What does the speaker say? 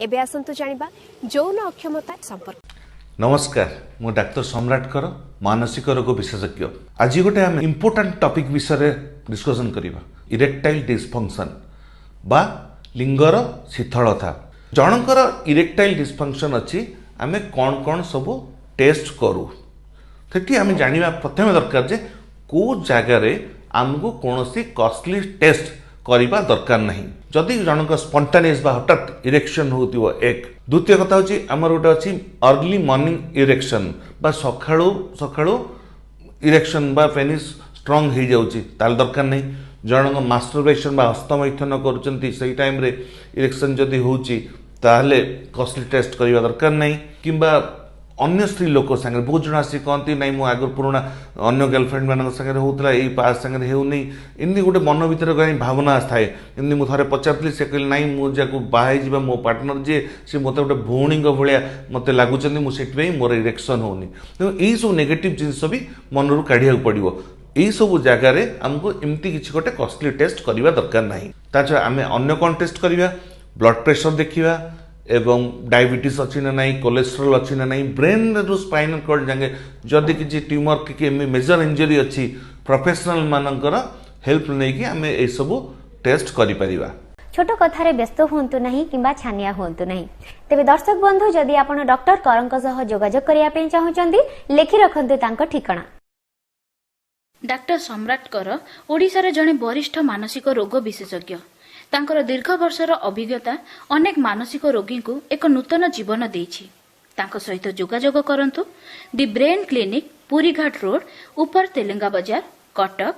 ଏବେ ଆସନ୍ତୁ ଜାଣିବା ଯୌନ ଅକ୍ଷମତା ସମ୍ପର୍କ। ନମସ୍କାର, ମୁଁ ଡାକ୍ତର ସମ୍ରାଟ କର, ମାନସିକ ରୋଗ ବିଶେଷଜ୍ଞ। ଆଜି ଗୋଟେ ଆମେ ଇମ୍ପୋର୍ଟାଣ୍ଟ ଟପିକ୍ ବିଷୟରେ ଡିସ୍କସନ୍ କରିବା, ଇରେକ୍ଟାଇଲ୍ ଡିସଫଙ୍କସନ୍ ବା ଲିଙ୍ଗର ଶିଥିଳତା। ଜଣଙ୍କର ଇରେକ୍ଟାଇଲ୍ ଡିସଫଙ୍କସନ୍ ଅଛି, ଆମେ କ'ଣ କ'ଣ ସବୁ ଟେଷ୍ଟ କରୁ, ସେଠି ଆମେ ଜାଣିବା ପ୍ରଥମେ ଦରକାର ଯେ କେଉଁ ଜାଗାରେ ଆମକୁ କୌଣସି କଷ୍ଟଲି ଟେଷ୍ଟ କରିବା ଦରକାର ନାହିଁ। ଯଦି ଜଣଙ୍କ ସ୍ପଣ୍ଟାନିୟସ୍ ବା ହଠାତ୍ ଇରେକ୍ସନ୍ ହେଉଥିବ ଏକ। ଦ୍ୱିତୀୟ କଥା ହେଉଛି, ଆମର ଗୋଟେ ଅଛି ଅର୍ଲି ମର୍ଣ୍ଣିଂ ଇରେକ୍ସନ୍ ବା ସକାଳୁ ସକାଳୁ ଇରେକ୍ସନ୍ ବା ପେନିସ୍ ଷ୍ଟ୍ରଙ୍ଗ ହେଇଯାଉଛି, ତାହେଲେ ଦରକାର ନାହିଁ। ଜଣଙ୍କ ମାଷ୍ଟରବେସନ୍ ବା ହସ୍ତମୈଥୁନ କରୁଛନ୍ତି, ସେଇ ଟାଇମ୍ରେ ଇରେକ୍ସନ୍ ଯଦି ହେଉଛି, ତାହେଲେ କଷ୍ଟଲି ଟେଷ୍ଟ କରିବା ଦରକାର ନାହିଁ। କିମ୍ବା ଅନ୍ୟ ସ୍ତ୍ରୀ ଲୋକ ସାଙ୍ଗରେ, ବହୁତ ଜଣ ଆସିକି କହନ୍ତି, ନାଇଁ, ମୁଁ ଆଗରୁ ପୁରୁଣା ଅନ୍ୟ ଗର୍ଲଫ୍ରେଣ୍ଡ ମାନଙ୍କ ସାଙ୍ଗରେ ହେଉଥିଲା, ଏଇ ପା ସାଙ୍ଗରେ ହେଉନି। ଏମିତି ଗୋଟେ ମନ ଭିତରେ କାହିଁ ଭାବନା ଥାଏ। ଏମିତି ମୁଁ ଥରେ ପଚାରିଥିଲି, ସେ କହିଲେ, ନାଇଁ, ମୁଁ ଯାହାକୁ ବାହା ହେଇଯିବା ମୋ ପାର୍ଟନର ଯିଏ, ସେ ମୋତେ ଗୋଟେ ଭଉଣୀଙ୍କ ଭଳିଆ ମୋତେ ଲାଗୁଛନ୍ତି, ମୁଁ ସେଥିପାଇଁ ମୋର ଇରେକ୍ସନ୍ ହେଉନି। ତେଣୁ ଏଇସବୁ ନେଗେଟିଭ୍ ଜିନିଷ ବି ମନରୁ କାଢ଼ିବାକୁ ପଡ଼ିବ। ଏଇସବୁ ଜାଗାରେ ଆମକୁ ଏମିତି କିଛି ଗୋଟେ କଷ୍ଟଲି ଟେଷ୍ଟ କରିବା ଦରକାର ନାହିଁ। ତା ଛଡ଼ା ଆମେ ଅନ୍ୟ କ'ଣ ଟେଷ୍ଟ କରିବା? ବ୍ଲଡ୍ ପ୍ରେସର ଦେଖିବା ଏବଂ ଡାଇବେଟିସ୍ ଅଛି ନା ନାହିଁ, କୋଲେଷ୍ଟ୍ରଲ୍ ଅଛି ନା ନାହିଁ, ବ୍ରେନ୍ରୁ ସ୍ପାଇନାଲ୍ କର୍ଡ଼ ଯାକେ ଯଦି କିଛି ଟ୍ୟୁମର କି ମେଜର ଇଞ୍ଜୁରି ଅଛି, ପ୍ରଫେସନାଲ ମାନଙ୍କର ହେଲ୍ପ ନେଇକି ଆମେ ଏସବୁ ଟେଷ୍ଟ କରିପାରିବା। ଛୋଟ କଥାରେ ବ୍ୟସ୍ତ ହୁଅନ୍ତୁ ନାହିଁ କିମ୍ବା ଛାନିଆ ହୁଅନ୍ତୁ ନାହିଁ। ତେବେ ଦର୍ଶକ ବନ୍ଧୁ, ଯଦି ଆପଣ ଡକ୍ଟର କରଙ୍କ ସହ ଯୋଗାଯୋଗ କରିବା ପାଇଁ ଚାହୁଁଛନ୍ତି, ଲେଖି ରଖନ୍ତୁ ତାଙ୍କ ଠିକଣା। ଡାକ୍ତର ସମ୍ରାଟ କର ଓଡ଼ିଶାର ଜଣେ ବରିଷ୍ଠ ମାନସିକ ରୋଗ ବିଶେଷଜ୍ଞ। ତାଙ୍କର ଦୀର୍ଘ ବର୍ଷର ଅଭିଜ୍ଞତା ଅନେକ ମାନସିକ ରୋଗୀଙ୍କୁ ଏକ ନୂତନ ଜୀବନ ଦେଇଛି। ତାଙ୍କ ସହିତ ଯୋଗାଯୋଗ କରନ୍ତୁ, ଦି ବ୍ରେନ୍ କ୍ଲିନିକ୍, ପୁରୀଘାଟ ରୋଡ, ଉପର ତେଲେଙ୍ଗା ବଜାର, କଟକ।